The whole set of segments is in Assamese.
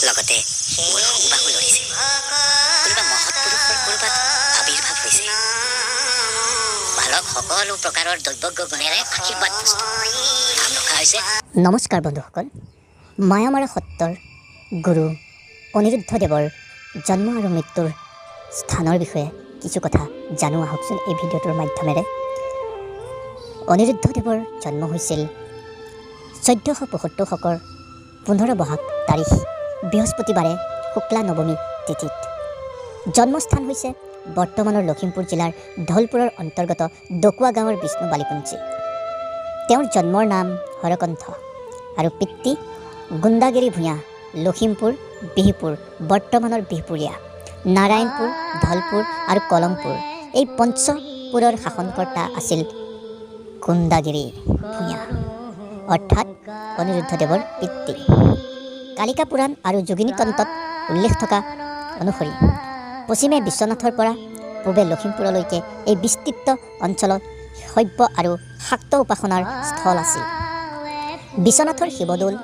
লগতে মোৰ সোঁবাহু লৰিছে। কোনোবা মহৎ পুৰুষৰ ক'ৰবাত আৱিৰ্ভাৱ হৈছে। বালক সকলো প্ৰকাৰৰ দৈৱজ্ঞ গুণেৰে আশীৰ্বাদ পুষ্ট। নাম ৰখা হৈছে। নমস্কাৰ বন্ধুসকল, মায়ামৰা সত্ৰৰ গুৰু অনিৰুদ্ধদেৱৰ জন্ম আৰু মৃত্যুৰ স্থানৰ বিষয়ে কিছু কথা জানো আহকচোন এই ভিডিঅ'টোৰ মাধ্যমেৰে। অনিৰুদ্ধদেৱৰ জন্ম হৈছিল 1475 শকৰ 15 বহাগ তাৰিখ বৃহস্পতিবাৰে শুক্লা নৱমী তিথিত। জন্মস্থান হৈছে বৰ্তমানৰ লখিমপুৰ জিলাৰ ধলপুৰৰ অন্তৰ্গত ডকুৱা গাঁৱৰ বিষ্ণু বালিকুঞ্চী। তেওঁৰ জন্মৰ নাম হৰকণ্ঠ আৰু পিতৃ গুণ্ডাগিৰি ভূঞা, লখিমপুৰ, বিহপুৰ, বৰ্তমানৰ বিহপুৰীয়া, নাৰায়ণপুৰ, ধলপুৰ আৰু কলংপুৰ এই পঞ্চপুৰৰ শাসনকৰ্তা আছিল গুণ্ডাগিৰি ভূঞা, অৰ্থাৎ অনিৰুদ্ধদেৱৰ পিতৃ। কালিকা পুৰাণ আৰু যোগিনী তন্ত্ৰত উল্লেখ থকা অনুসৰি পশ্চিমে বিশ্বনাথৰ পৰা পূবে লখিমপুৰলৈকে এই বিস্তৃত অঞ্চলত শৈৱ আৰু শাক্ত উপাসনাৰ স্থল আছিল। বিশ্বনাথৰ শিৱদৌল,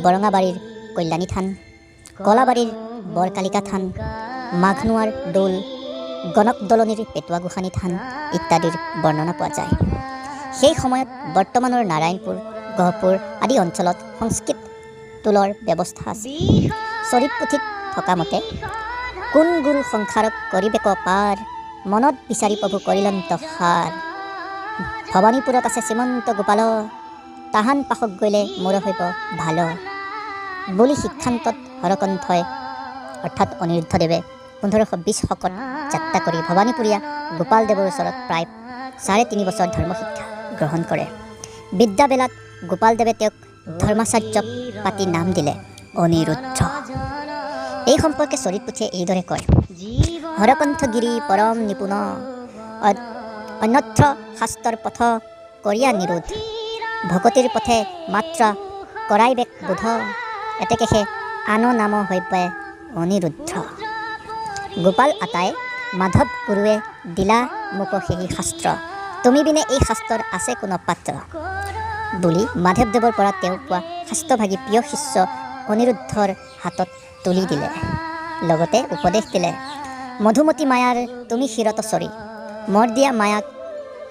বৰঙাবাৰীৰ কল্যাণী থান, কলাবাৰীৰ বৰকালিকা থান, মাঘনোৱাৰ দৌল, গণক দলনিৰ পেটুৱা গোসানী থান ইত্যাদিৰ বৰ্ণনা পোৱা যায়। সেই সময়ত বৰ্তমানৰ নাৰায়ণপুৰ, গহপুৰ আদি অঞ্চলত সংস্কৃত টোলৰ ব্যৱস্থা আছিল। চৰিত পুথিত থকা মতে, "কোন গুৰু সংসাৰক কৰিবেক পাৰ, মনত বিচাৰি প্ৰভু কৰিলন্ত সাৰ। ভৱানীপুৰত আছে শ্ৰীমন্ত গোপাল, তাহান পাশক গৈলে মোৰ হৈব ভাল" বুলি শিক্ষান্তত হৰকণ্ঠই, অৰ্থাৎ অনিৰুদ্ধদেৱে 1520 শকত যাত্ৰা কৰি ভৱানীপুৰীয়া গোপালদেৱৰ ওচৰত প্ৰায় 3.5 বছৰ ধৰ্মশিক্ষা গ্ৰহণ কৰে। বিদ্যাবেলাত গোপালদেৱে তেওঁক ধৰ্মাচাৰ্য পাতি নাম দিলে অনিৰুদ্ধ। এই সম্পৰ্কে চৰিত পুথিয়ে এইদৰে কয়, "হৰকণ্ঠগিৰি পৰম নিপুণ, অন্যত্ৰ শাস্ত্ৰৰ পথ কৰিয়া নিৰোধ, ভকতিৰ পথে মাত্ৰ কৰাইবেক বোধ, এতেকেসে আন নাম হৈবে অনিৰুদ্ধ। গোপাল আতাই মাধৱ গুৰুৱে দিলা মোক সেহি শাস্ত্ৰ, তুমি বিনে এই শাস্ত্ৰৰ আছে কোন পাত্ৰ" বুলি মাধৱদেৱৰ পৰা তেওঁ পোৱা শাস্ত্ৰভাগী প্ৰিয় শিষ্য অনিৰুদ্ধৰ হাতত তুলি দিলে। লগতে উপদেশ দিলে, "মধুমতী মায়াৰ তুমি শিৰত চৰি, মৰ দিয়া মায়াক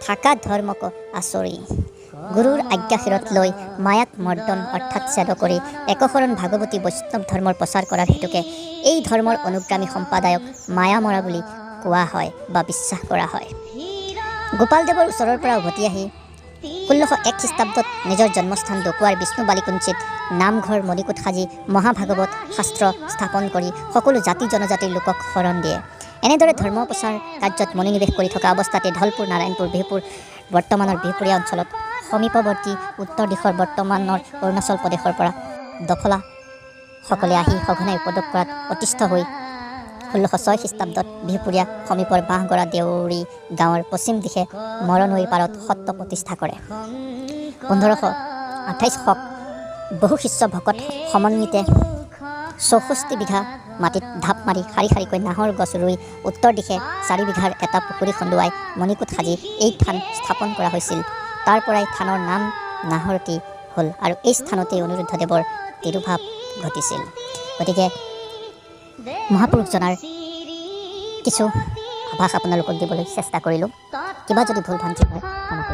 থাকা ধৰ্মক আচৰি।" গুৰুৰ আজ্ঞা শিৰত লৈ মায়াক মৰ্দন অৰ্থাৎ ছেদ কৰি একশৰণ ভাগৱতী বৈষ্ণৱ ধৰ্মৰ প্ৰচাৰ কৰাৰ হেতুকে এই ধৰ্মৰ অনুগামী সম্প্ৰদায়ক মায়ামৰা বুলি কোৱা হয় বা বিশ্বাস কৰা হয়। গোপালদেৱৰ ওচৰৰ পৰা উভতি আহি 1601 খ্ৰীষ্টাব্দত নিজৰ জন্মস্থান ডকুৱাৰ বিষ্ণু বালিকুঞ্চিত নামঘৰ মণিকূট সাজি মহাভাগৱত শাস্ত্ৰ স্থাপন কৰি সকলো জাতি জনজাতিৰ লোকক শৰণ দিয়ে। এনেদৰে ধৰ্ম প্ৰচাৰ কাৰ্যত মনোনিৱেশ কৰি থকা অৱস্থাতে ধলপুৰ, নাৰায়ণপুৰ, বিহপুৰ, বৰ্তমানৰ বিহপুৰীয়া অঞ্চলত সমীপৱৰ্তী উত্তৰ দিশৰ বৰ্তমানৰ অৰুণাচল প্ৰদেশৰ পৰা দফলাসকলে আহি সঘনাই উপদ্ৰৱ কৰাত অতিষ্ঠ হৈ 1606 খ্ৰীষ্টাব্দত বিহপুৰীয়া সমীপৰ বাঁহগড়া দেউৰী গাঁৱৰ পশ্চিম দিশে মৰনৈৰ পাৰত সত্ৰ প্ৰতিষ্ঠা কৰে। 1528 শক বহু শিষ্য ভকত সমন্বিতে 64 বিঘা মাটিত ঢাপ মাৰি শাৰী শাৰীকৈ নাহৰ গছ ৰুই উত্তৰ দিশে 4 বিঘাৰ এটা পুখুৰী খন্দুৱাই মণিকূট সাজি এই থান স্থাপন কৰা হৈছিল। তাৰ পৰাই থানৰ নাম নাহৰটি হ'ল আৰু এই স্থানতেই অনিৰুদ্ধদেৱৰ তিৰোভাৱ ঘটিছিল। গতিকে মহাপুৰুষজনাৰ কিছু আভাস আপোনালোকক দিবলৈ চেষ্টা কৰিলোঁ। কিবা যদি ভুল ভ্ৰান্তি হয়, ক্ষমা কৰিব।